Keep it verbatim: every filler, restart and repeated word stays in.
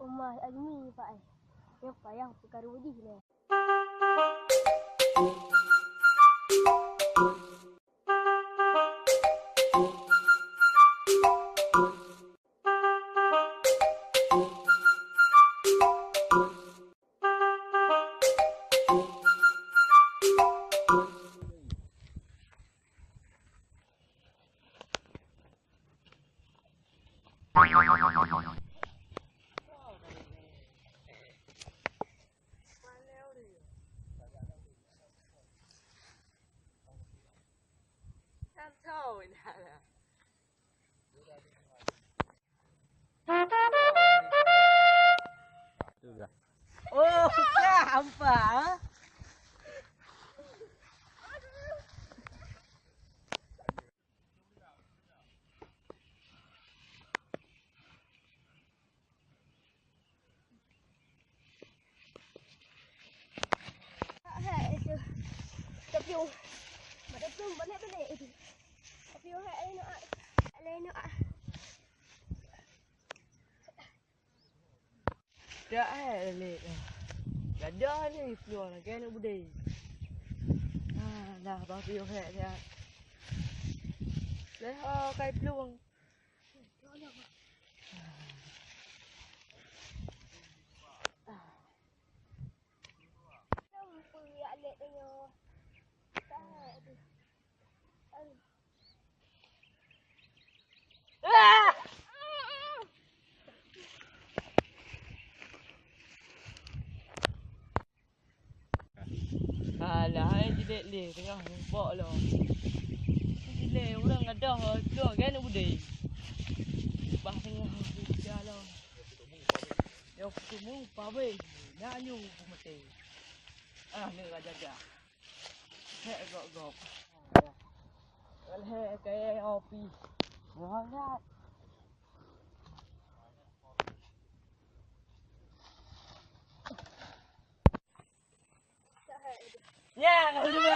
Rumah Azmi, Pak, eh. Nyang payah peukaru jih lé. Oh, ka hampa, ha? Hai, itu. Tapi, oh, pada tu balik-balik itu. Tapi, oh, hai, lain, ah. Lain, ah. Dak, eh, lelek. Gadoh ni, peluang lagèe aneuk beudé. Ah, dah, bah, piôh, eh, dah. Leh, oh, kai peluang. Alah, hai jilét lé, teungoh mubok lom. Jilét ureueng gadoh, lôn gan udé. Bah teungoh udah lom. Yo kumu pabé, nak nyu peumeté. Ah, ni raja-raja. Hek gok-gok. Hek kaya api. Semangat. Ya, kalau dulu.